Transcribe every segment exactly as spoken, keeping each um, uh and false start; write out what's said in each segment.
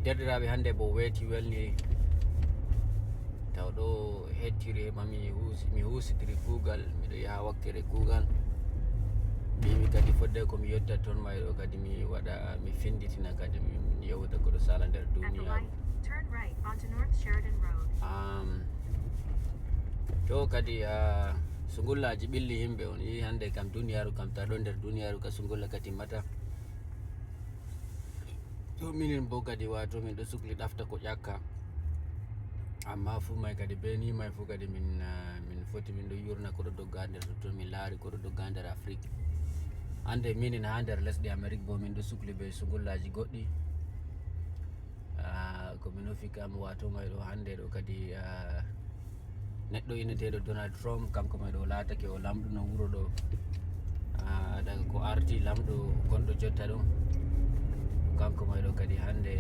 Derɗiraaɓe, hannde bo weeti welni taw ɗo hettiri e mami huusi mi huusitiri kuugal, miɗo yaha wakkere kuugal. Mbimi kadi fodde ko mi yetta toon mayɗo kadi mi waɗa mi fenditina kadi mi yewta koɗo sala nder duniyaaru. Turn right onto North Sheridan Road. Um, to kadi uh, sungullaji ɓilli yimɓe on yi hannde kam duniyaaru kam ta ɗo nder duniyaaru ka sungulla ka timmata. To minin bo kadi wato min ɗo sukli ɗafta ko ƴakka. Amma fu may kadi be ni may fu kadi min uh, min foti min ɗo yurna koɗo dogga nder totton min laari koɗo dogga nder Afrique. Hannde minin ha nder lesɗe Amérique bo min ɗo sukli be sungullaji goɗɗi. Uh, ko min ofi kam wato may ɗo hannde ɗo kadi uh, neɗɗo inneteɗo Donald Trump kanko may ɗo laatake o lamɗo no wuro ɗo. Ah, daga ko arti lamɗo gonɗo jotta ɗum kanko may ɗo kadi hannde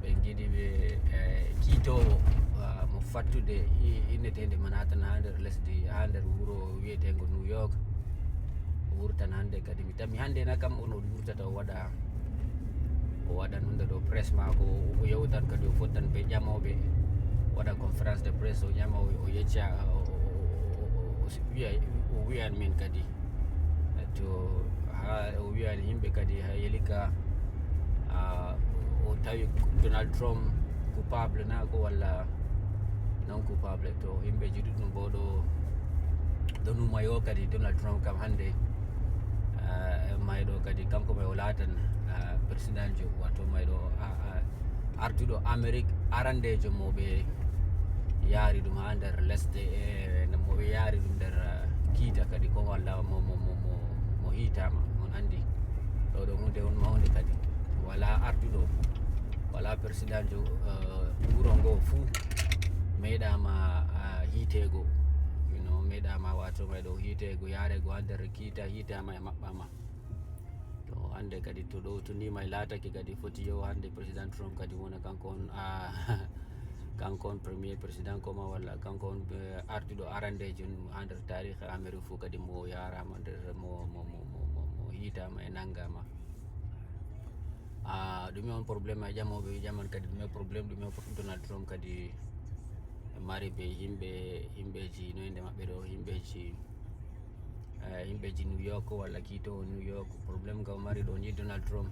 ɓe giɗi ɓe eh, kiitowo ah, mo fattude i- innetede Manhattan ha nder lesdi ha nder wuro wiyetengo New York. O wurtan hannde kadi mi tammi hannde na kam on o wurtata o waɗa o waɗan hunde ɗo presse mako o yewtan kadi o fottan be ƴamoɓe waɗa conférence de presse o ƴama o yecca o wiya o wiyan min kadi to ha o wiyan yimɓe kadi ha yelika o tawi Donald Trump coupable na ko walla non coupable to yimɓeji ɗuɗɗum bo ɗo ɗo numayo kadi Donald Trump kam hannde mayɗo kadi kanko may o laatan présidentjo wato mayɗo arduɗo Amérique arandejo mo ɓe yaari ɗum ha nder lesɗe e mo ɓe yaari ɗum nder kiita kadi ko walla mo mo mo mo mo hiitama on andi ɗo ɗo hunde on mawnde kadi wala arduɗo wala présidentjo wuro ngo fuu meeɗama hiitego no meeɗama wato mayɗo hiitego yarego ha nder kiita hiitama e maɓɓama to hande kadi to ɗo to nima e laatake kadi foti yo hande président Trump kadi wona kanko on kanko on premier président koma walla kanko on arduɗo arandejo ha nder tariha Amérique fuu kadi mo yarama nder mo mo mo mo mo hiitama e nangama a ɗume on probléme a ƴamoɓe wi ƴaman kadi ɗume probléme ɗume Donald Trump kadi mari be yimɓe yimɓeji noyde maɓɓe ɗo yimɓeji yimɓeji New York walla kiitowo New York probléme kam mari ɗo ni Donald Trump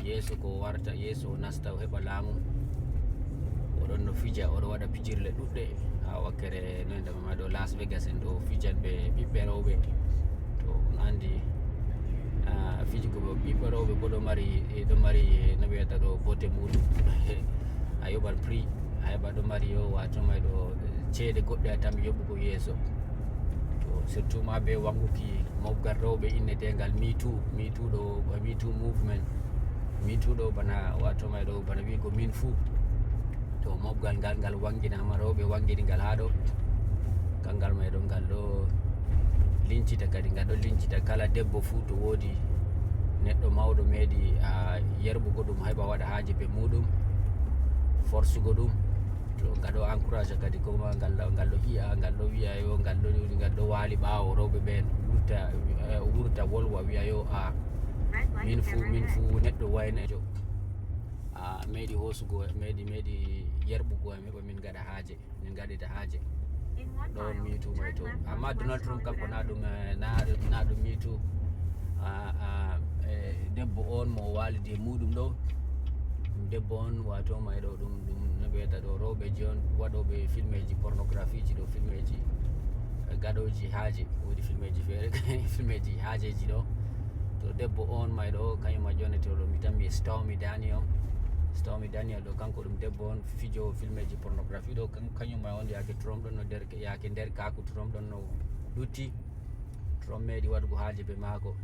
yeeso ko warta yeeso o nasta o heɓa laamu oɗon no fija oɗo waɗa pijirle ɗuɗɗe ha wakkere noyde mama ɗo Las Vegas en ɗo fijan ɓe ɓiɓɓe rewɓe to on andi fijugo ɓiɓɓe rewɓe bo ɗo mari ɗo mari no wiyata ɗo bote muɗum a yoɓan prix a heɓa ɗo mari yo wato may ɗo ceede goɗɗe a tammi yoɓugo yeeso to surtout ma be wanguki mobgal rewɓe innetengal mitu mitu ɗo mitu movement mitu ɗo bana wato may ɗo bana wigo min fuu to mobgal ngal ngal wanginama rewɓe wangini ngal ha ɗo kangal may ɗo ngal ɗo lincita kadi ngal ɗo lincita kala debbo fuu to woodi neɗɗo mawɗo meeɗi a yerɓugo ɗum heɓa waɗa haaji be muɗum forsugo ɗum to ngal ɗo encourage kadi koma ngal ngal ɗo yiya ngal ɗo wiya yo ngal ɗo ngal ɗo waali ɓaawo rewɓe ɓen wurta wurta wolwa wiya yo a min fuu min fuu neɗɗo waynejo a meeɗi hoosugo meeɗi meeɗi yerɓugo am heɓa min ngaɗa haaje min ngaɗita haaje ɗo mitu may to amma Donald Trump kanko na ɗum na ɗum mitu debbo on mo walidi e muɗum ɗo debbo on wato may ɗo ɗum ɗum no ɓeyata ɗo rewɓeji on waɗoɓe filmeji pornographie ji ɗo filmeji gaɗoji haaje woodi filmeji feere filmeji haajeji ɗo to debbo on may ɗo kañum ma jonete ɗo mi tammi Stormy Daniel Stormy Daniel ɗo kanko ɗum debbo on fijo filmeji pornographie ɗo kañum ma on yaake Trump ɗon no derke yaake nder kaku Trump ɗon no lutti Trump meeɗi waɗugo haaje be maako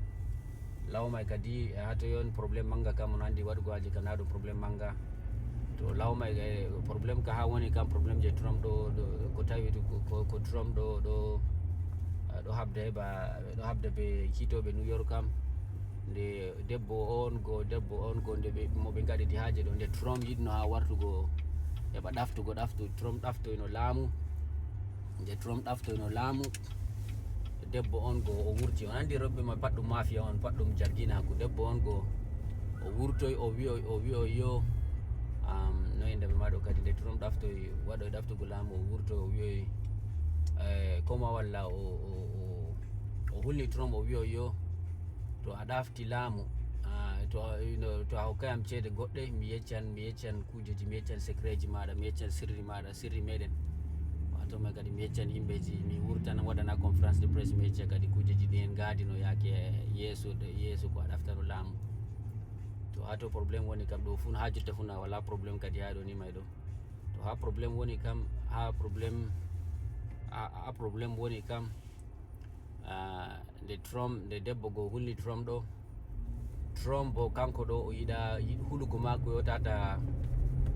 lawmay kadi ha to yon problème manga kam on andi waɗugo haaje kam na ɗum problème manga to lawmay problème ka ha woni kam problème je Trump ɗo ko tawi ko Trump ɗo ɗo ɗo habda heɓa ɗo habda be kiitoɓe New York kam nde debbo on go debbo on go nde ɓe mo ɓe gaɗidi haaje ɗo nde Trump yiɗno ha wartugo heɓa ɗaftugo ɗaftu Trump ɗaftoyno laamu nde Trump ɗaftoyno laamu debbo on go o wurti on andi rewɓe ma pat ɗum mafia on pat ɗum jarginaku debbo on go o wurtoy o wi'oy o wi'oy yo, um, no inde ɓe maɗo kadi nde Trump ɗaftoy waɗoy ɗaftugo laamu o wurtoy o wi'oy, eh, koma walla o, o, o, o hulni Trump o wi'oy yo to a ɗafti laamu, ah, to a- you know, to a hokkay am ceede goɗɗe mi yeccan mi yeccan kuujeji mi yeccan secretji maɗa mi yeccan sirri maɗa sirri meɗen. Wato mai kadi mi yeccan yimɓeji mi wurtana waɗana conférence de presse mi yecca kadi kuujeji ɗi en gadino yaake yeeso yeeso ko a ɗaftaro laamu. To ha to problème woni kam ɗo fun ha jotta fun a wala problème kadi ha ɗo ni mai ɗo. To ha problème woni kam ha problème a, a problème woni kam ah, nde Trump nde debbo go hulni Trump ɗo. Trump bo kanko ɗo o yiɗa yiɗ- hulugo mako yo tata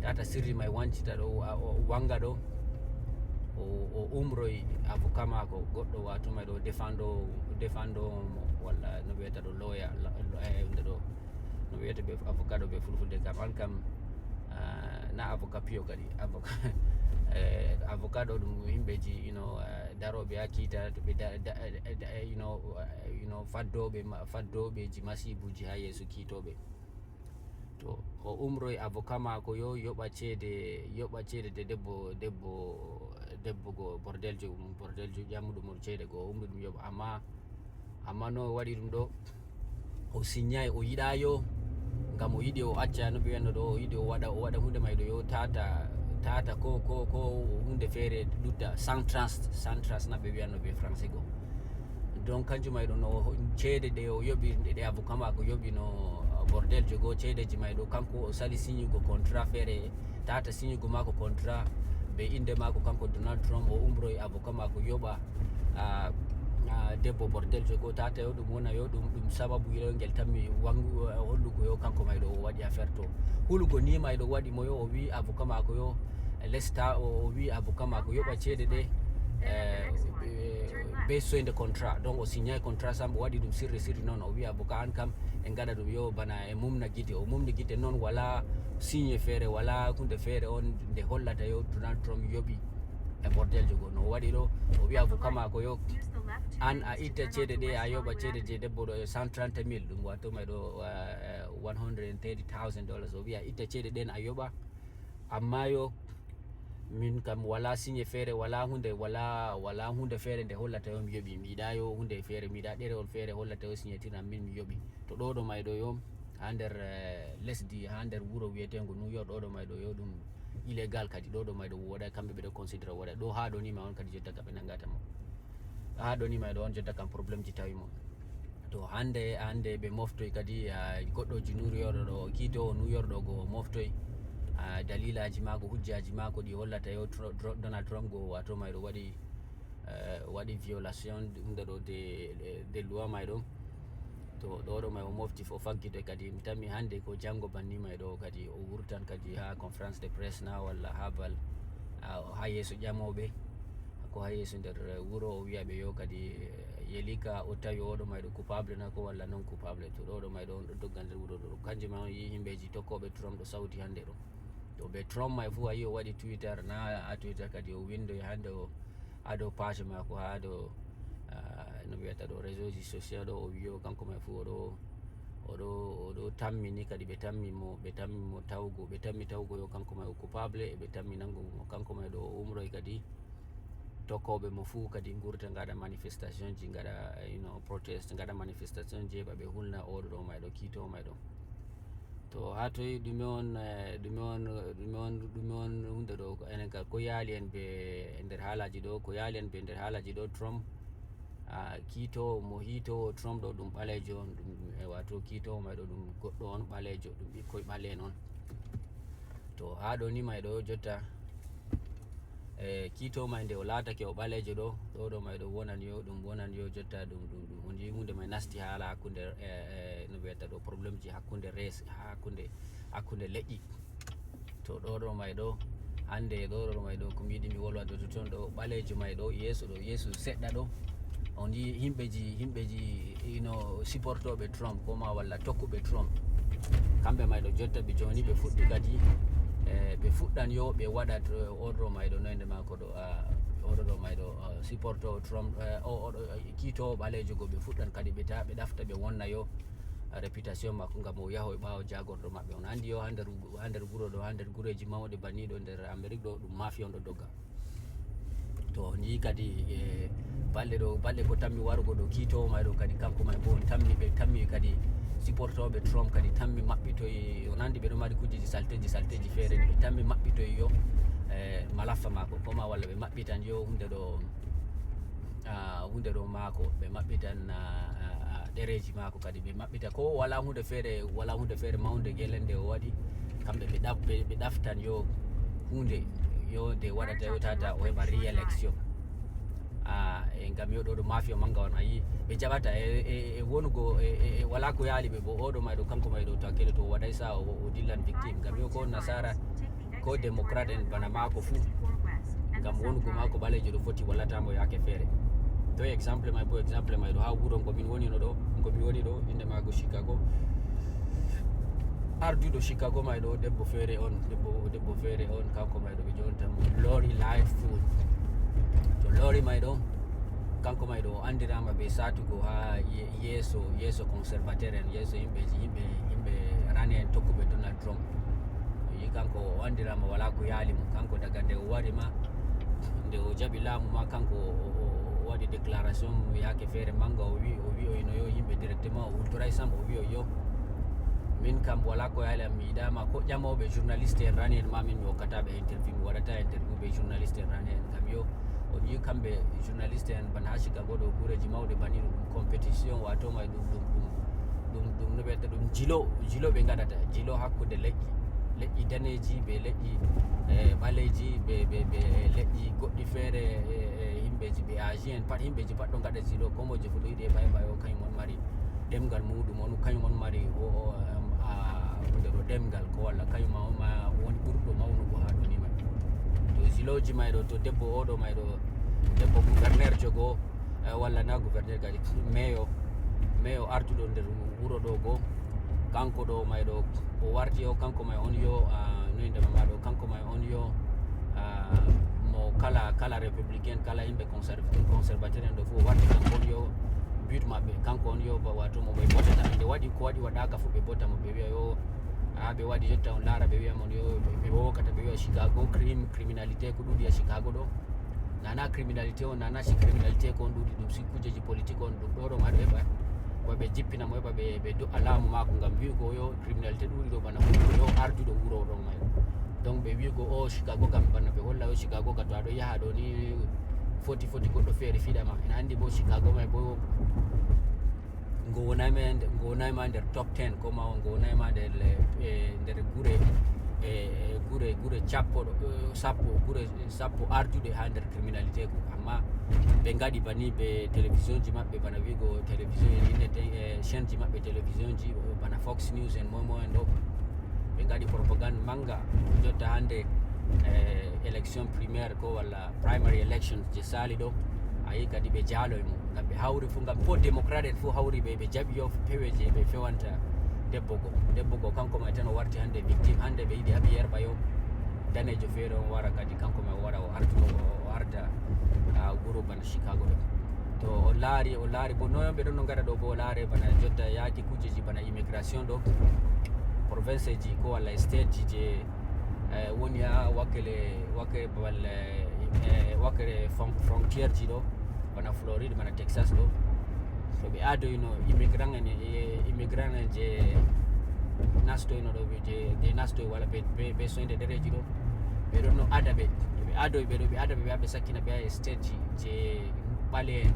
tata sirri mai wancita ɗo a- o wanga ɗo. O, o umroy avocat mako goɗɗo wato mai ɗo defando defando mo walla no wiyata ɗo loya nde ɗo no wiyata ɓe avocat ɗo ɓe fulfulde kam an kam ah, na avocat piyo kadi avocat eh, avocat ɗo ɗum yimɓeji ino ah, daroɓe ha kiita to ɓe da- da- da- you know, you know, faddoɓe ma- faddoɓeji masibuji ha yeeso kiitoɓe. To o umroy avocat mako yo yoɓa ceede yoɓa ceede de debbo debbo debbo go bordeljo bordeljo ƴammuɗo mo ceede go o umri ɗum yoɓa amma amma no o waɗi ɗum ɗo o signay o yiɗa yo ngam o yiɗi o acca no ɓe wiyanno ɗo o yiɗi o waɗa o waɗa hunde mayɗo yo tata tata ko ko ko hunde feere lutta sans trust sans trust na ɓe wiyanno ɓe français go. Donc kanjum mayɗo no ceede ɗe o yoɓi ɗe avocat mako yoɓi no bordel jogo ceedeji mayɗo kanko o sali signugo contrat feere tata signugo mako contrat be inde mako kanko Donald Trump o umroy avocat mako yoɓa a a debbo bordel jogo tata yo ɗum wona yo ɗum ɗum sababu yilongel tammi wangu hollugo yo kanko mayɗo o waɗi affaire to hulugo ni mayɗo waɗi mo yo o wi avocat mako yo lesta o o wi avocat mako yoɓa ceede ɗe eh, eh, be soyde contrat donc o signay contrat sam o waɗi ɗum sirri sirri noon o wi avocat an kam e gaɗa ɗum yo bana e mumna gite o mumni gite noon wala signe feere wala hunde feere on nde hollata yo Donald Trump yoɓi e bordeljo go no o waɗi ɗo o wi avocat mako yo an a itta ceede ɗe a yoɓa ceede je debbo ɗo e cent trente mille ɗum wato may ɗo eh, one hundred and thirty thousand dollars o wi a itta ceede ɗen a yoɓa amma yo min kam wala signe feere wala hunde wala wala hunde feere nde hollata yo mi yoɓi mi yiɗa yo hunde feere mi yiɗa ɗerewol feere hollata yo signature am min mi yoɓi to ɗoɗo mayɗo yo ha nder eh, lesdi ha nder wuro wiyetengo New York ɗoɗo mayɗo yo ɗum illégal kadi ɗoɗo mayɗo woɗa kamɓe ɓeɗo considéré woɗa ɗo ha ɗo ni ma on kadi jotta ka ɓe nangata mo ha ɗo ni mayɗo on jotta kam problème ji tawi mo to hande hande ɓe moftoy kadi ah, goɗɗoji New York ɗo kiito New York ɗo go moftoy ah, dalilaji mako hujjaji mako ɗi hollata yo Tr- Tr- Donald Trump go wato mayɗo waɗi eh, waɗi violation ɗumɗo ɗo de de loi may ɗo to ɗoɗo may o mofti o faggito kadi mi tammi hande ko janngo banni may ɗo kadi o wurtan kadi ha conférence de presse na walla ha bal ha yeeso ƴamoɓe ko ha yeeso nder wuro o wiya ɓe yo kadi yelika o tawi oɗo mayɗo coupable na ko walla non coupable to ɗoɗo mayɗo on ɗo dogga nder wuro ɗo kanjum ma on yi yimɓeji tokkoɓe Trump ɗo sawti hande ɗo to ɓe Trump may fuu a yi o waɗi twitter na a twitter kadi o windoy hande o ha dow page mako ha dow ah, no wiyata ɗo réseau ji social ɗo o wiyo kanko may fuu oɗo oɗo oɗo tammini kadi ɓe tammi mo ɓe tammi mo tawgo ɓe tammi tawgo yo kanko may o coupable e ɓe tammi nangugo mo kanko may ɗo o umroy kadi tokkoɓe mo fuu kadi gurta gaɗa manifestation ji gaɗa ino protest gaɗa manifestation jeeɓa ɓe hulna oɗo ɗo mayɗo kiito mayɗo to ha toyi ɗume on eh, ɗume on ɗume on ɗume on hunde ɗo ko enen ka ko yaali en be e nder haalaji ɗo ko yaali en be nder haalaji ɗo Trump ah, kiitowo mo hiitowo Trump ɗo ɗum ɓalejo on ɗum e wato kiitowo mayɗo ɗum goɗɗo on ɓalejo ɗum ɓikkoy ɓale en on to ha ɗo ni mayɗo jotta e kiito may nde o laatake o ɓaleejo ɗo ɗo ɗo may ɗo wonan yo ɗum wonan yo jotta ɗum ɗum ɗum on yi hunde may nasti haala hakkunde e, e, no wiyata ɗo problème ji hakkunde res hakkunde hakkunde leƴƴi to ɗo ɗo may ɗo hande ɗo ɗo may ɗo ko mi yiɗi mi wolwa ɗo toon ɗo ɓaleejo may ɗo yeeso ɗo yeeso seɗɗa ɗo on yi himɓeji himɓeji ino supportoɓe Trump koma walla tokkuɓe Trump kamɓe may ɗo jotta ɓe joni ɓe fuɗɗi kadi e, ɓe fuɗɗan yo ɓe waɗa oɗo may ɗo noyde mako ɗo oɗo ɗo may ɗo supporto Trump oɗo kiitowo ɓaleejo go ɓe fuɗɗan kadi ɓe ta ɓe ɗafta ɓe wonna yo réputation makko, ngam o yahoy ɓaawo jaagorɗo maɓɓe. On anndi yo, haa nder, haa nder wuro ɗo, haa nder gureeji mawɗi baniiɗo nder Amérique ɗo, ɗum mafia on ɗo dogga. To on yii kadi e balɗe ɗo, balɗe ko tammi warugo ɗo, kiitoowo may ɗo kadi, kanko may bo on tammi, ɓe tammi kadi supportooɓe Trump kadi tammi maɓɓitoy, on anndi ɓe ɗo mari kujeeji salteeji, salteeji feere ni, ɓe tammi maɓɓitoy yo, e, malaffa maako, koma walla ɓe maɓɓitan yo hunde ɗo, ah, hunde ɗo maako, ɓe maɓɓitan, ah, ah, ah, ɗereeji maako kadi, ɓe maɓɓita ko wala hunde feere, wala hunde feere mawnde gele nde o waɗi, kamɓe ɓe ɗaf-, ɓe, ɓe ɗaftan yo hunde yo nde waɗata yo tata o heɓa re-election. Ah, e ngam yo ɗo ɗo mafia manga on a yii, ɓe jaɓata e, e, e wonugo e, e, e wala ko yaali ɓe bo, oɗo may ɗo, kanko may ɗo to hakkele to o waɗay sa o, o dillan victime, ngam yo ko nasara ko démocrate en bana maako fuu, ngam wonugo maako ɓaleejo ɗo foti wallata mo yaake feere. To exemple may bo, exemple may ɗo haa wuro ngo min woni no ɗo, ngo mi woni ɗo, innde maago Chicago. Arduɗo Chicago may ɗo, debbo feere on, debbo, debbo feere on, kanko may ɗo ɓe jonta mo Lori Lightfoot. To Lori may ɗo, kanko may ɗo o andirama be satugo haa ye-, yeeso, yeeso conservateur en, yeeso yimɓeji, yimɓe, yimɓe rane en tokkuɓe Donald Trump. O yi kanko o andirama wala ko yaali mo. Kanko daga nde o wari ma, nde o jaɓi laamu ma, kanko o, o, o waɗi déclaration yaake feere manga, o wi, o wi o ino yo yimɓe directement, o hultoray sam, o wi o yo. Min kam wala ko yaali am, mi yiɗama ko ƴamooɓe journaliste en rani en ma, min mi hokkata ɓe interview, mi waɗata interview be journaliste en rani en kam yo. On yi kamɓe journaliste en bana haa Chicago ɗo, gureeji mawɗe bani ɗum compétition, wato may ɗum, ɗum, ɗum, ɗum, ɗum no ɓe wiyata ɗum, jilo, jilo ɓe ngaɗata, jilo hakkunde leƴƴi, leƴƴi daneeji be leƴƴi, eh, ɓaleeji be, be, be leƴƴi goɗɗi feere, eh, eh, yimɓeji ɓe Asie en pat, yimɓeji pat ɗo ngaɗa jilo, ko moje fu ɗo yiɗi e ɓay ɓay o kañum on mari ɗemngal muɗum on, kañum on mari o, o, em, a, hunde ɗo ɗemngal ko walla kañum ma on ma woni ɓurɗo mawnugo haa ɗo ni may. To jilooji may ɗo, to debbo oɗo may ɗo, debbo gouverneur jogo, eh, walla na gouverneur kadi, meyo, meyo artuɗo nder wuro ɗo go, kanko ɗo may ɗo, o warti o, kanko may on yo, ah, no innde ma ɗo, kanko may on yo, ah, mo kala, kala républicain, kala yimɓe conserv-, conservateur en ɗo fof o warti kanko on yo but maɓɓe, kanko on yo ba-, wato mo ɓe botata. Nde waɗi ko waɗi waɗaka fof ɓe bota mo, ɓe wiya yo, ah, ɓe waɗi jotta on laara, ɓe wiya mon yo, ɓe, ɓe wokata, ɓe wiya Chicago crime, criminalité ko ɗuuɗi e Chicago ɗo. Nana criminalité on, nana si criminalité ko on ɗuuɗi ɗum, si kujeeji politique on ɗum ɗo ɗo ma ɗo heɓa. Ko ɓe jippina mo heɓa ɓe, ɓe do'a laamu maako ngam wi'ugo yo criminalité ɗuuɗi ɗo bana hunde yo arduɗo wuro ɗon may. Donc ɓe wi'ugo o Chicago kam bana ɓe holla o Chicago ka to a ɗo yaha ɗo ni foti, foti goɗɗo feere fiɗa ma. Ina anndi bo Chicago may bo ngo wonay ma nder, ngo wonay ma nder top ten, ko ma ngo wonay ma nder le-, e, nder gure, e, e, gure, gure cappo ɗo, e, sappo, gure sappo arduɗe haa nder criminalité ko. Amma ɓe ngaɗi bani be télévision ji maɓɓe, bana wi'ugo télévision en innete, e, chaîne ji maɓɓe télévision ji, bana Fox News en, moy moy en ɗo. Ɓe ngaɗi propagande manga. Jotta hannde, e, élection primaire ko walla primary elections je sali ɗo, a yi kadi ɓe jaaloy mo. Ngam ɓe hawri fu, ngam fof démocrate en fof hawri ɓe, ɓe jaɓi yo pewe je ɓe fewanta debbo go. Debbo go kanko may tan o warti hannde victime. Hannde ɓe yiɗi Abiy Yerba yo danejo feere on wara kadi kanko may o wara o arta, o, o arta, ah, wuro bana Chicago ɗo. To o laari, o laari bo noon ɓe ɗon no ngaɗa ɗo bo o laare bana jotta yaaki kujeji bana immigration ɗo. Province ji ko walla state ji je eh, woni haa wakkere, wakkere babal, eh, wakkere fon-, frontière ji ɗo, bana Floride, bana Texas ɗo. To ɓe adoyno immigrant en, eh, immigrant en je nastoyno ɗo, ɓe je, je nastoy walla be, be, be soyde ɗereji ɗo, ɓe ɗon no ada ɓe. To ɓe adoy ɓe ɗo, ɓe ada ɓe, ɓe yaa ɓe sakkina ɓe haa e state ji je ɓale en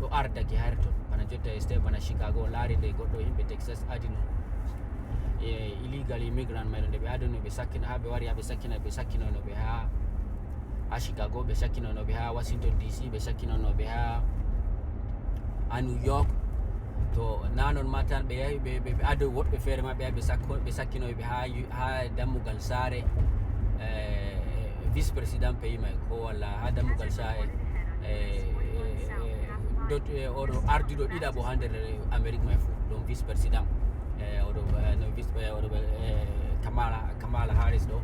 ɗo ardaki haa ton. Bana jotta e state bana Chicago, on laari nde goɗɗo yimɓe Texas adino. E illegal immigrant may ɗo, nde ɓe adino ɓe sakkina, haa ɓe wari haa ɓe sakkina, ɓe sakkinoyno ɓe haa, haa Chicago, ɓe sakkinoyno ɓe haa Washington D C, ɓe sakkinoyno ɓe haa, haa New York. To na non ma tan ɓe yahi, ɓe, ɓe, ɓe adoy woɗɓe feere ma, ɓe yahi ɓe sakko-, ɓe sakkinoy ɓe haa yu-, haa dammugal saare, eh, vice président pays may ko walla haa dammugal saare, eh, eh, dot-, eh, oɗo arduɗo ɗiɗaɓo haa nder Amérique may fuu, donc vice président. Eh, oɗo, eh, no vice, eh, oɗo, eh, Kamala, Kamala Harris ɗo.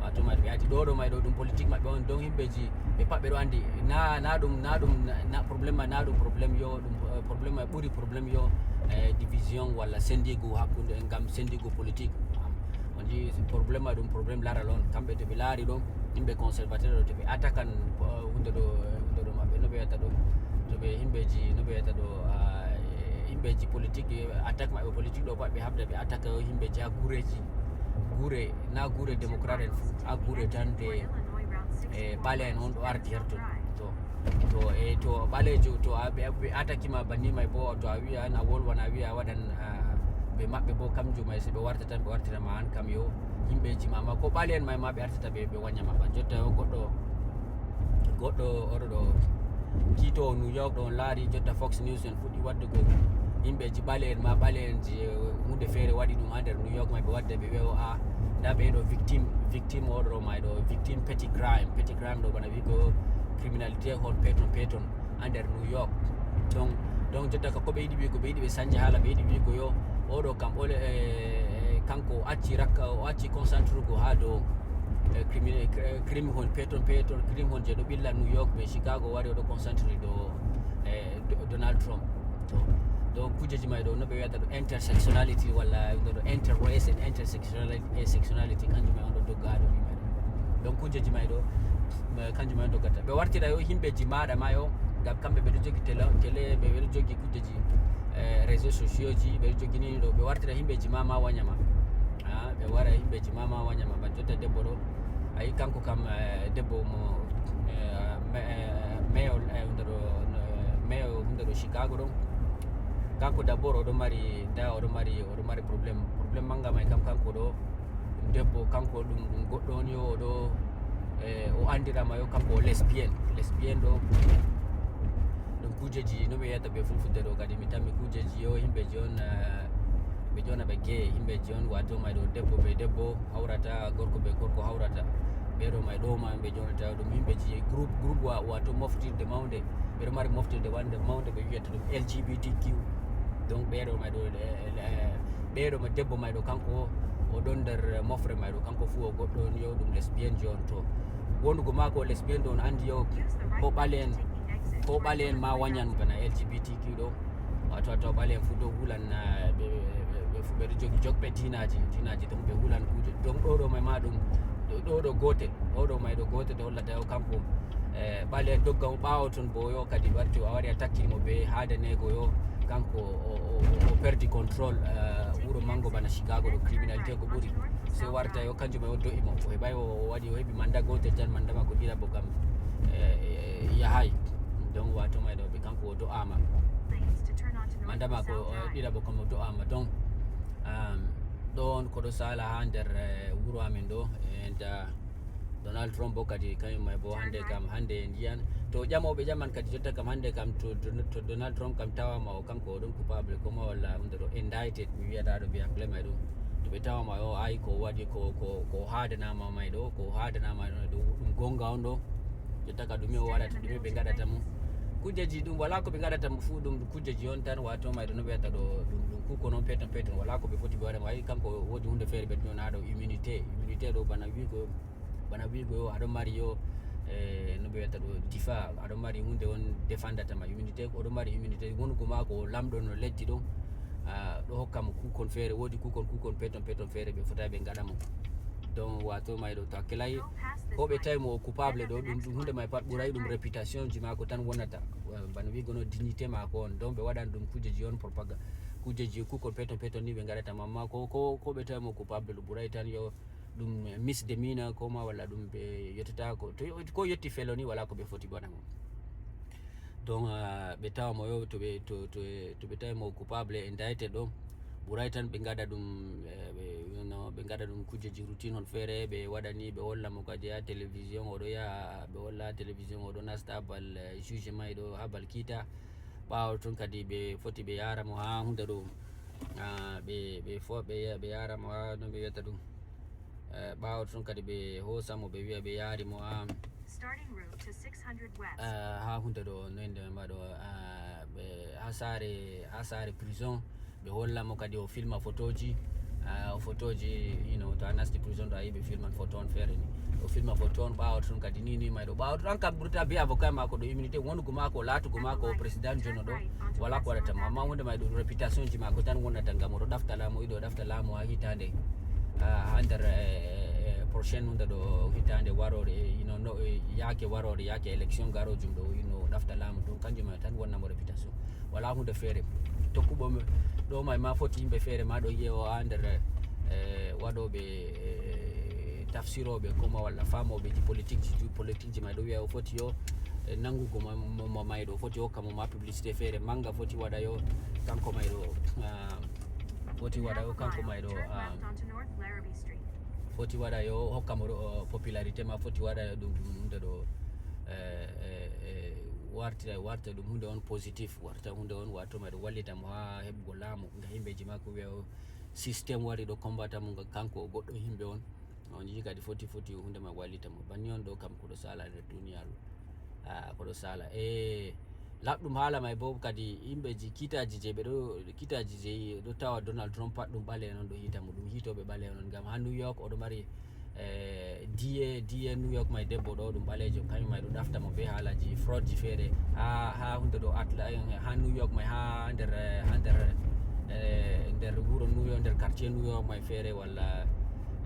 Wato ma ɓe ati ɗo, ɗo may ɗo ɗum politique maɓɓe on, donc yimɓeji ɓe pat ɓe ɗo anndi. Na, na ɗum, na ɗum, na, na problème ma, na ɗum problème yo, ɗum, eh, problème ma ɓuri problème yo, eh, division walla sendigu hakkunde en ngam sendigu politique. On jii probléme ma ɗum probléme laral on. Kamɓe to ɓe laari ɗo yimɓe conservateur ɗo to ɓe attaquan hunde ɗo hunde ɗo maɓɓe no ɓe wiyata ɗo to ɓe yimɓeji no ɓe wiyata ɗo yimɓeji politique attaque maɓɓe politique ɗo pat ɓe habda ɓe attaque yimɓeji ha gureji gure na gure démocrate en fou ha gure tan de e ɓale en on ɗo ardi herto to to e to ɓalejo to a ɓe attaque ma banni may bo to a wiya na wolwan a wiya a waɗan ɓe maɓɓe bo kamjum may so ɓe warta tan ɓe wartira ma an kam yo yimɓeji ma ma ko ɓale en may ma ɓe artata ɓe ɓe waña maɓɓa jotta o goɗɗo goɗɗo oɗo ɗo kiitowo new york ɗo on laari jotta fox news en fuɗɗi waddugol yimɓeji ɓale en ma ɓale en ji hunde feere waɗi ɗum ha nder new york may ɓe wadda ɓe wewo a nda ɓe ɗo victime victime oɗo ɗo may ɗo victime petit crime petit crime ɗo bana wigo criminalité hon peton peton ha nder new york donc donc jotta ka ko ɓe yiɗi wigo ɓe yiɗi ɓe sanja haala ɓe yiɗi wigo yo oɗo kam ole kanko o acci rakka o acci concentrego ha dow crime hon peton peton crime hon je ɗo ɓilla new york ɓe chicago wari oɗo concentré dow donald trump to donc kujeji may ɗo no ɓe wiyata ɗo intersectionality walla ɗo inter race and intersectionality kanjum may on ɗo dogga ha ɗo ni may ɗo donc kujeji may ɗo kanjum may on doggata ɓe wartira yo yimɓeji maɗa ma yo ngam kamɓe ɓeɗo jogi télé télé ɓe ɓeɗo jogi kujeji réseau sociaux ji ɓeɗo jogini ɗo ɓe wartira yimɓeji ma ma wañama ɓe wara yimɓeji ma ma wañama ban jotta debbo ɗo ayi kanko kam debbo mo meyo hunde ɗo meyo hunde ɗo chicago ɗon kanko d'abord oɗo mari nda oɗo mari oɗo mari problème problème manga may kam kanko ɗo ɗum debbo kanko ɗum ɗum goɗɗo on yo oɗo o andirama yo kanko o lesbienne lesbienne ɗo ɗum kujeji no ɓe yiyata ɓe fulfulde ɗo kadi mi tammi kujeji yo yimɓeji on ɓe jona ɓe gay yimɓeji on wato may ɗo debbo ɓe debbo hawrata gorko ɓe gorko hawrata ɓeɗo may ɗo ma ɓe jonata ɗum yimɓeji groupe groupe wato moftirde mawde ɓeɗo mari moftirde wande mawde ɓe wiyata ɗum lgbtq donc ɓeɗo may ɗo ɓeɗo ma debbo may ɗo kanko o ɗon nder mofre may ɗo kanko fuu o goɗɗo on yo ɗum lesbienne ji on to wondugo mako lesbienne ɗo on andi yo ko ɓalen ko ɓalen ma wañan bana lgbtq ɗo wato a tawa ɓale'en fuu dow hulan ɓe fuu ɓeɗo jogi jogɓe dinaji dinaji donc ɓe hulan kuuje donc ɗo ɗo may ma ɗum ɗo ɗo gotel ɗo ɗo may ɗo gotel ɗo hollata o kanko ɓale'en dogga mo ɓawo ton bo yo kadi warti a wari a takkiri mo be hadanego yo kanko o perdi contrôle wuro mango bana chicago ɗo criminalité ko ɓuri se warta yo kanjum e o do'i mo o heɓay o waɗi o heɓi manda gotel tan manda ma ko ɗiɗa bo kam yahay donc wato may ɗo ɓe kanko o do'ama manda ma ko ɗiɗa bo kam o do'ama donc ɗon koɗo sala ha nder wuro amin ɗo enta donald trump bo kadi kañum may bo hande kam hande en yiyan to ƴamoɓe ƴaman kadi jotta kam hande kam to donald trump kam tawama o kanko o ɗon coupable koma walla hunde ɗo indicted mi wiyata ɗo mbiya clema ɗum to ɓe tawama o ayi ko waɗi ko ko ko hadanama may ɗo ko hadanama ɗo ɗum gonga on ɗo jotta ka ɗume o waɗata ɗume ɓe gaɗata mo kujeji ɗum wala ko ɓe gaɗata mo fuu ɗum kujeji on tan wato may ɗo no ɓeyata ɗo ɗum ɗum kuko noon peton peton wala ko ɓe foti ɓe waɗa mo ayi kanko woodi hunde feere ɓe ɗum na ɗo immunité immunité ɗo bana wigo bana wigo yo aɗo mari yo e no ɓe wiyata ɗo difa aɗo mari hunde on defandata ma immunité oɗo mari immunité wonugo ma ko lamɗo no leddi ɗo ɗo hokka mo kukon feere woodi kukon kukon peton peton feere ɓe fota ɓe gaɗa mo donc wato may ɗo to hakkilay ko ɓe tawi mo o coupable ɗo ɗum ɗum hunde may pat ɓuray ɗum réputation ji mako tan wonata bana wigo no dignité mako on donc ɓe waɗan ɗum kujeji on propagande kujeji kukon peton peton ni ɓe gaɗata mo amma ko ko ko ɓe tawi mo coupable ɗo ɓuray tan yo ɗum misdemeanor ko ma walla ɗum ɓe yettatako to ko yetti feloni wala ko ɓe foti waɗa mo donc ɓe tawa mo yo to ɓe to to to ɓe tawi mo coupable e dayte ɗo ɓuray tan ɓe gaɗa ɗum ɓe no ɓe gaɗa ɗum kujeji routine on feere ɓe waɗani ɓe holla mo kadi ha télévision oɗo yaha ɓe holla ha télévision oɗo nasta bal juge may ɗo ha bal kiita ɓawo tun kadi ɓe foti ɓe yara mo ha hunde ɗo ɓe ɓe fo ɓe ɓe yara mo ha no ɓe wiyata ɗum ɓawo tun kadi ɓe hosa mo ɓe wiya ɓe yari mo ha ha hunde ɗo noyde mbaɗo ɓe ha sare ha sare prison ɓe holla mo kadi o filma photoji Ah, o photoji, you know, to a nasti prison ɗo a yiɓe filman photo on feere ni. O filma photo on ɓawo ton kadi ni ni mayɗo. Ɓawo ton an kam ɓurta be avocat mako ɗo immunité wonugo mako, latugo mako, président jono ɗo. Wala ko waɗata mo. Amma hunde may ɗo réputation ji mako tan wonata ngam oɗo ɗafta laamu, iɗo ɗafta laamu ha hitande. Ah, ha nder, eh, eh, prochaine hunde ɗo hitande warore, eh, you know, no, eh, yake warore, yake élection garojum ɗo, you know, ɗafta laamu ɗum kanjum may tan wonna mo réputation. Wala hunde feere. Tokkuɓo mo, ɗo may ma foti yimɓe feere ma ɗo yi'e o ha nder, eh, waɗoɓe, eh, tafsiroɓe koma walla famoɓe ji politique ji, politique ji may ɗo wi'a o foti yo, eh, nangugo mo, mo, mo may ɗo foti hokka mo ma publicité feere manga foti waɗa yo kanko may ɗo, ah, foti waɗa yo kanko may ɗo, ah, foti waɗa yo hokka mo ɗo, oh, popularité ma foti waɗa yo ɗum, ɗum hunde ɗo, eh, eh, eh, wartira, warta ɗum hunde on positif, warta hunde on wato may ɗo wallita mo ha heɓugo laamu nga yimɓeji makko wi'a o système wari ɗo combata mo nga kanko o goɗɗo yimɓe on. On yi kadi foti, foti hunde ma wallita mo. Banni on ɗo kam ko ɗo sala nder duniyaru. Ah, ko ɗo sala. E laɓɗum haala may bo kadi yimɓeji kitaji je ɓe ɗo, kitaji je ɗo tawa Donald Trump pat ɗum ɓale non ɗo hita mo. Ɗum hitoɓe ɓale non ngam ha New York oɗo mari, eh, D A, D A New York may debbo ɗo ɗum ɓalejo kañum may ɗo ɗafta mo be haalaji fraud ji feere ha, ha hunde ɗo Atla-, ha New York may ha nder, eh, ha nder, eh, nder wuro New York, nder quartier New York may feere walla,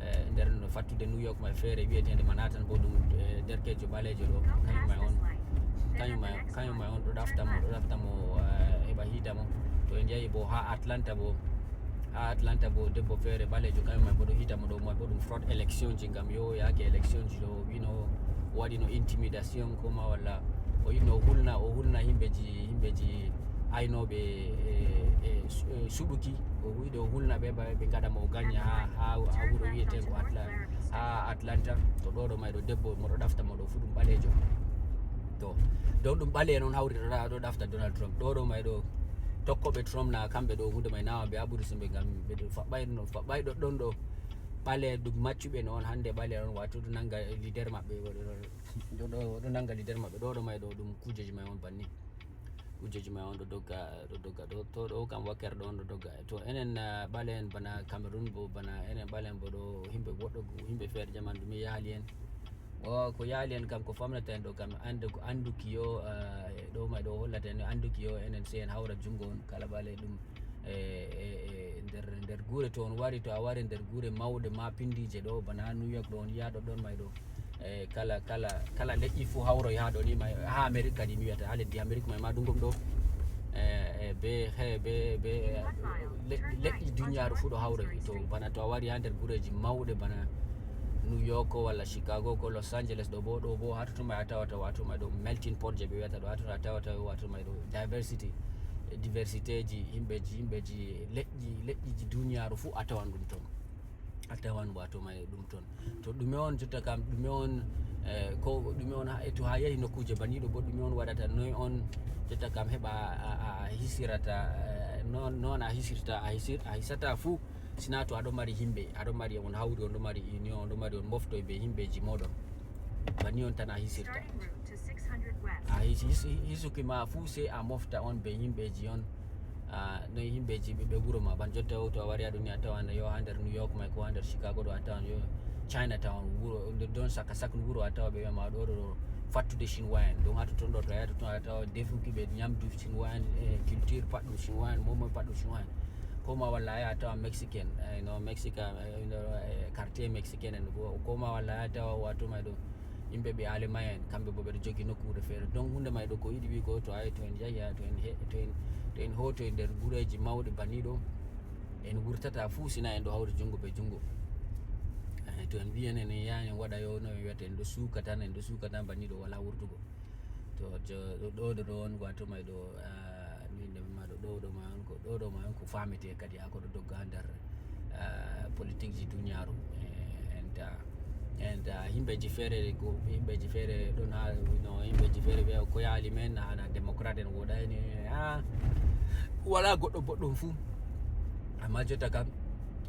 eh, nder no fattude New York may feere wi'etende Manhattan bo ɗum, eh, derkejo ɓalejo ɗo kañum may on, kañum may, kañum may on ɗo ɗafta mo, ɗo ɗafta mo, eh, heɓa hiita mo. To en jahi bo ha Atlanta bo, ha Atlanta bo debbo feere ɓalejo kañum may bo ɗo hiita mo ɗo mo bo ɗum fraud élection ji ngam yo yaake élection ji ɗo wino waɗino intimidation koma walla o yiɗno o hulna, o hulna yimɓeji, yimɓeji aynooɓe e, e su-, e suɓuki, o yiɗi o hulna ɓe, ɓe, ɓe ngaɗa mo o gaña ha, ha, ha wuro wi'eteengo Atla-, ha Atlanta. To ɗo ɗo may ɗo debbo mo ɗo ɗafta mo ɗo fu ɗum ɓaleejo. To, donc ɗum ɓale'en on hawri ɗo ɗa-, ɗo ɗafta Donald Trump. Ɗo ɗo may ɗo tokkoɓe Trump na kamɓe ɗo hunde may nawa ɓe aɓuri sembe ngam ɓe ɗo faɓɓay ɗo, faɓɓay ɗo ɗon ɗo ɓale ɗum maccuɓe no on hande ɓale on wato ɗo nanga leader maɓɓe ɗo, ɗo, ɗo, ɗo nanga leader maɓɓe ɗo ɗo may ɗo ɗum kujeji may on banni. Kujeji may on ɗo dogga, ɗo dogga, ɗo, to ɗo kam wakkere ɗo on ɗo dogga. To enen, ah, ɓale en bana Cameroun bo, bana enen ɓale en bo ɗo himɓe woɗɗo, himɓe feere jaman ɗum yahali en. O, ko yahali en kam, ko famnata en ɗo kam, ande ko anduki yo, ah, ɗo may ɗo hollata en anduki yo enen sey en hawra jungo on, kala ɓale ɗum, e, e, e nder, nder gure to on wari, to a wari nder gure mawɗe ma pindije ɗo, bana New York ɗo on yiya ɗo ɗon may ɗo. E, kala, kala, kala leƴƴi fu hawroy ha ɗo ni may, ha Amerique kadi mi wiyata, ha leddi Amerique may ma ɗum ɗum ɗo. E, e, be, he, be, be, le-, leƴƴi duniyaaru fu ɗo hawroy. To bana to a wari ha nder gureji mawɗe bana New York ko walla Chicago ko Los Angeles ɗo bo, ɗo bo ha totton may a tawata wato may ɗo melting pot je ɓe wiyata ɗo, ha totton a tawata wato may ɗo diversity, diversité ji, yimɓeji, yimɓeji, leƴƴi, leƴƴiji duniyaaru fu a tawan ɗum ton. A tawan wato may ɗum ton. To ɗume on jotta kam, ɗume on, eh, ko ɗume on ha, e to ha yahi nokkuje baniɗo bo ɗume on waɗata, noy on jotta kam heɓa a, a, a hisirata, eh, non, non a hisirta, a hisir-, a hisata fu, sina to aɗo mari yimɓe, aɗo mari on hawri, on ɗo mari union, on ɗo mari on moftoy be yimɓeji moɗon. Bani on tan a hisirta. A his-, his-, hisuki ma fu sey a mofta on be yimɓeji on. Ah, no yimɓeji ɓe, ɓe wuro ma. Ban jotta o to a wari aɗo ni a tawan yo ha nder New York may ko ha nder Chicago ɗo a tawan yo China tawan wuro, nder don saka sak wuro a tawa ɓe ma ɗo, ɗo, ɗo fattude chinois en. Ɗum ha totton ɗo to a yahi totton a tawa defuki ɓe nyamdu chinois en, eh, culture pat ɗum chinois en, momo pat ɗum chinois en. Ko ma walla a yaha a tawa mexicain, eh, no Mexica, eh, no, eh, quartier mexicain en ko, ko ma walla a yaha a tawa wato may ɗo yimɓe ɓe Allemagne en, kamɓe bo ɓeɗo jogi nokkuure feere. Donc hunde may ɗo ko yiɗi wi ko to ay to en yahi, to en he-, to en, to en hoto e nder gureji mawɗi baniɗo, en wurtata fuu sina en ɗo hawri jungo be jungo. Eh, to en wi en, en yaha en waɗa yo no en wiyata en ɗo suuka tan, en ɗo suuka tan baniɗo wala wurtugo. To jo-, ɗo, ɗo, ɗo, ɗo on wato may ɗo, ah, ni nde ma ɗo, ɗo, ɗo ma on ko, ɗo, ɗo ma on ko famete kadi ha ko ɗo dogga ha nder, ah, politique ji duniyaaru. Eh, enta, enta yimɓeji feere ko, yimɓeji feere ɗon ha, no yimɓeji feere ɓe ko yaali men, hana démocrate en woɗayni, ah, wala goɗɗo boɗɗum fu. Amma jotta kam,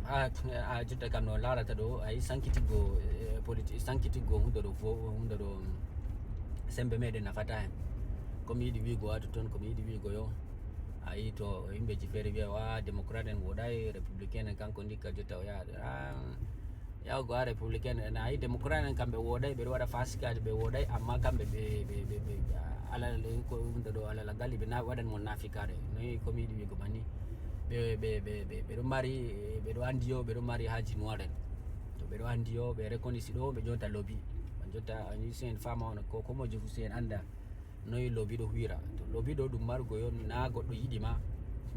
a, a jotta kam no larata ɗo, ay sankitiggo, eh, politi-, sankitiggo hunde ɗo fo, hunde ɗo, mm, sembe meɗen nafata hen. Ko mi yiɗi wiigo wato ton, ko mi yiɗi wiigo yo, A yi to yimɓeji feere wiya wa démocrate en woɗay, républicain en kanko ndikka jotta o yaha. Ah, yahugo ha républicain en, a yi démocrate en kamɓe woɗay, ɓeɗo waɗa fasikaaji, ɓe woɗay, amma kamɓe ɓe ɓe ɓe ɓe alal ko ɗum ɗo alal gal ɓe na waɗan mon nafikare noyi komi yiɗi wigo banni. Ɓe ɓe ɓe ɓe ɓeɗo mari, ɓeɗo andi yo ɓeɗo mari haji noir en. To ɓeɗo andi yo ɓe reconnaissance ɗo ɓe jonta lobby. Ɓe jonta a yi sen fama on ko komo jofu sen anda noyi lobby ɗo huwira. To lobby ɗo ɗum marugo yo na goɗɗo yiɗi ma.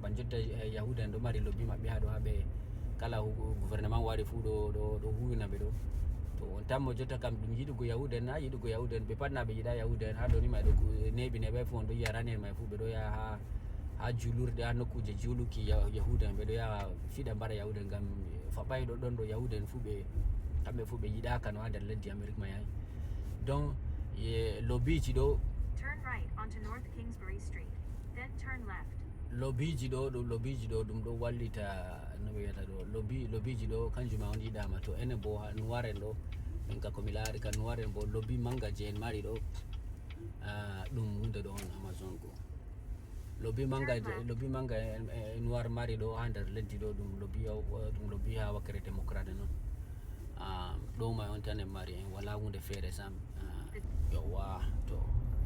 Ban jotta yahuda en ɗo mari lobby maɓɓe ha ɗo ha ɓe kala gouvernement wari fuu ɗo ɗo ɗo huwina ɓe ɗo. To on tammo jotta kam ɗum yiɗugo yahuda en na yiɗugo yahuda en, ɓe pat na ɓe yiɗa yahuda en. Ha ɗoni ma ɗo neɓi neɓay fuu on ɗo yiya raner may fuu ɓe ɗo yaha ha ha julurde ha nokkuje juluki yahuda en ɓe ɗo yaha fiɗa mbaɗa yahuda en ngam faɓɓay ɗo ɗon ɗo yahuda en fuu ɓe kamɓe fuu ɓe yiɗaka no ha nder leddi Amérique ma yahi. Donc ye lobbyji ɗo. Turn right onto North Kingsbury Street, then turn left. Lobbyji ɗo ɗum lobbyji ɗo ɗum ɗo wallita no ɓe wiyata ɗo lobby lobbyji ɗo kanjum ma on yiɗama to enen bo ha noir en ɗo. Min ka komi laari ka noir en bo lobby manga je en mari ɗo. Ah, ɗum hunde ɗo on Amazon go lobby manga lobby manga e noir mari ɗo ha nder leddi ɗo ɗum lobby ɗum lobby ha wakkere démocrate noon. Ah, ɗo may on tan en mari en wala hunde feere sam. Ah, yowa to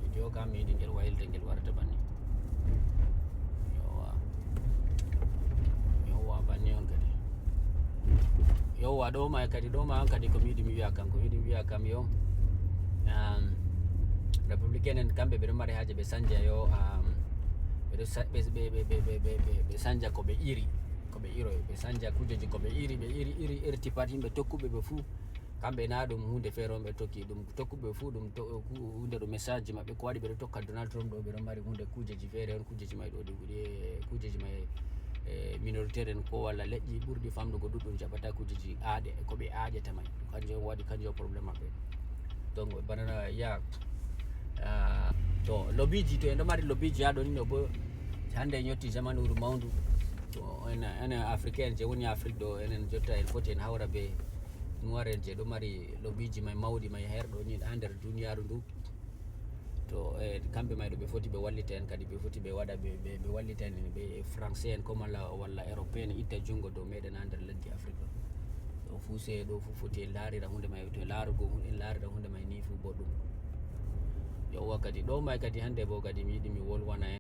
video kam mi yiɗi ngel wayilde ngel warata banni. Yowa yowa banni on kadi. Yowa ɗo may kadi ɗo may on kadi ko mi yiɗi mi wiya kam ko mi yiɗi mi wiya kam yo. Um, républicain en kamɓe ɓeɗo mari haji ɓe sanja yo um, ɓeɗo ɓe sanja ko ɓe iri ko ɓe iroy ɓe sanja kujeji ko ɓe iri ɓe iri iri irti pat yimɓe tokkuɓe ɓe fuu. Kamɓe na ɗum hunde feere on ɓe tokki ɗum tokkuɓe fuu ɗum hunde ɗo message maɓɓe ko waɗi ɓeɗo tokka Donald Trump ɗo ɓeɗo mari hunde kujeji feere on kujeji may ɗo ɗi kujeji may. E minoritaire en ko walla leƴƴi ɓurɗi famɗugo ɗuɗɗum jaɓata kujeji aaƴe ko ɓe aaƴata may kanjum on waɗi kanjum on problème maɓɓe. Donc banana ya to lobbyji to en ɗo mari lobbyji ha ɗo nino bo hande en yetti jamanuru mawndu. To en enen africain je woni afrique ɗo enen jotta en foti en hawra be noir en je ɗo mari lobbyji may mawɗi may her ɗo ni ha nder duniyaru ndu. To e kamɓe may ɗo ɓe foti ɓe wallita en kadi ɓe foti ɓe waɗa ɓe wallita en ɓe français en comme walla européen itta junngo dow meɗen ha nder leddi afrique ɗo. Ɗo fuu se ɗo fuu foti en laarira hunde may to laarugol en laarira hunde may ni fuu boɗɗum. Yowwa kadi ɗo may kadi hannde bo kadi mi yiɗi mi wolwana